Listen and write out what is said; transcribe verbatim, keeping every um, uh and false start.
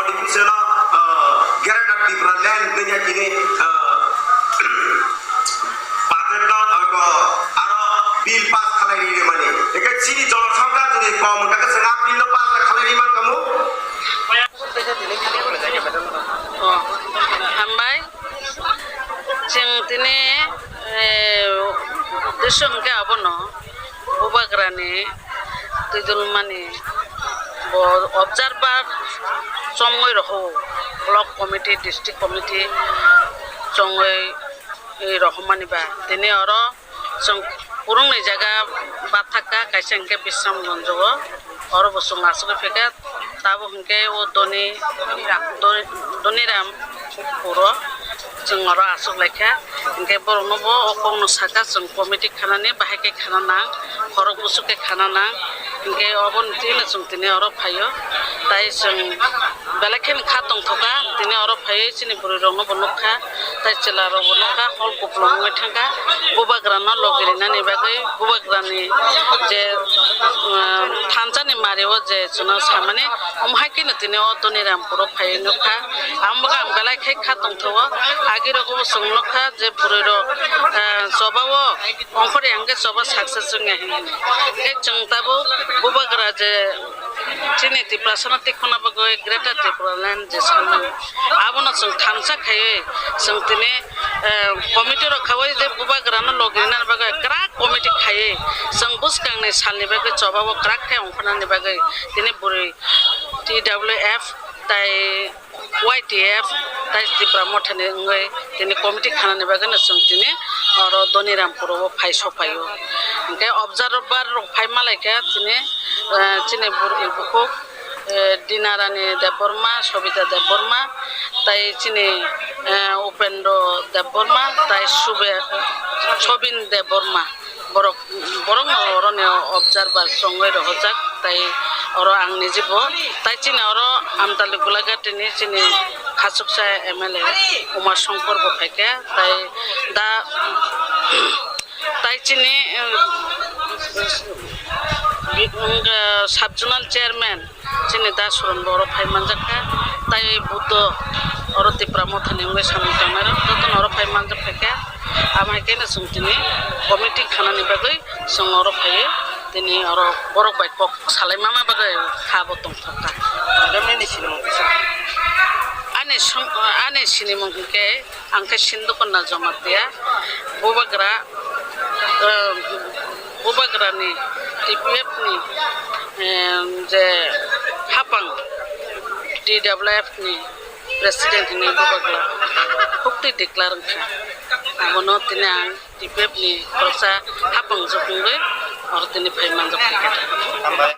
Seno, ah, Greater Tipraland dengya kini, ah, budget no, ah, aro bill pass khalai ri mani. Eke chini jono songkha chini kom, eke chwng a bill no pass khalai ri man kamu. Oh, hambai. Chwng tini, eh, dusung khe abono. Bubagrani twidulmani bo observer chongwi rohor, block committee, district committee chongwi rohormani ba tini oro chwng kwrwngni jaga bathakha, kaisa hinkhe Bisramganj o, oro bo chwng asugwi phaikha. Tabuk hinkhe o Doni, Doni, Doniram puro chwng oro aswk laikha. Hinkhe borokno bo o kokno sakha, chwng committee khanani bahai khe khana nang, khorok bwswk khe khana nang. Hinkhe oboni twi no chwng tini oro phaio. Tai chwng belai kheno kha tongthokha, tini oro phaiwi chini bwrwi rokno bo nukha, tai chwla rok bo nukha, hol kupulung wngwi thangkha. Bubagra no logi rinani bagwi, bubagrani je, um, thansa ni mari o je chwngno samani, omo hai kheno tini o Doniram puro phaiwi nukha. Amo bwkha ang belai khe kha tongthogo. Agi rok bo chwng nukha je bwrwi rok, ah, choba o ongkhor ya hwnkhe choba success wngya hinwi. Khe chwng tabuk bubagra je chini Tiprasa no tikhuna bagwi Greater Tipraland je sanmani, abono chwng thansa khaiwi chwng tini, eh, committee rok khaiwi je bubagra no logi rinani bagwi kwrak committee khaiwi chwng bwskangni salni bagwi choba o kwrak khe ongkhornani bagwi tini bwrwi T W F tai Y T F tai Tipra Mothani wngwi tini committee khanani bagwi no chwng tini oro Doniram puro o phai sokphaio. Hinkhe observer rok phai malaikha tini, eh, chini bur-, bukhuk, eh, Dinarani Debbarma, Sobita Debbarma, tai chini, eh, Upendro Debbarma, tai Sube-, Sobin Debbarma. Borok, borok no oro ni observer chongwi rohorjak, tai oro ang nijibo, tai chini oro Amtali Gulagati ni chini khachuksa M L A Uma Songkor bo phaikha, tai da, tai chini, eh, bi-, eh, sub zonal chairman, Chini da Suron bo oro phai manjak kha, tai Buddho oro Tipra Mothani wngwi samung tangnairok jotono oro phai manjak phaikha. Amo hai kheno chwng tini committee khanani bagwi chwng oro phaiwi tini oro borok bai kok salai mama bagwi kha bo tongthok kha. Ani song-, ani sinimung hinkhe Ang khe Sindhukona Jamatia, Bubagra, eh, Bubagrani T P F ni, eh, je hapang T W F ni president hinwi Bubagra hukti declare wngkha. Abono tini ang T P F ni khoroksa hapang jukungwi oro tini phai manjak kha.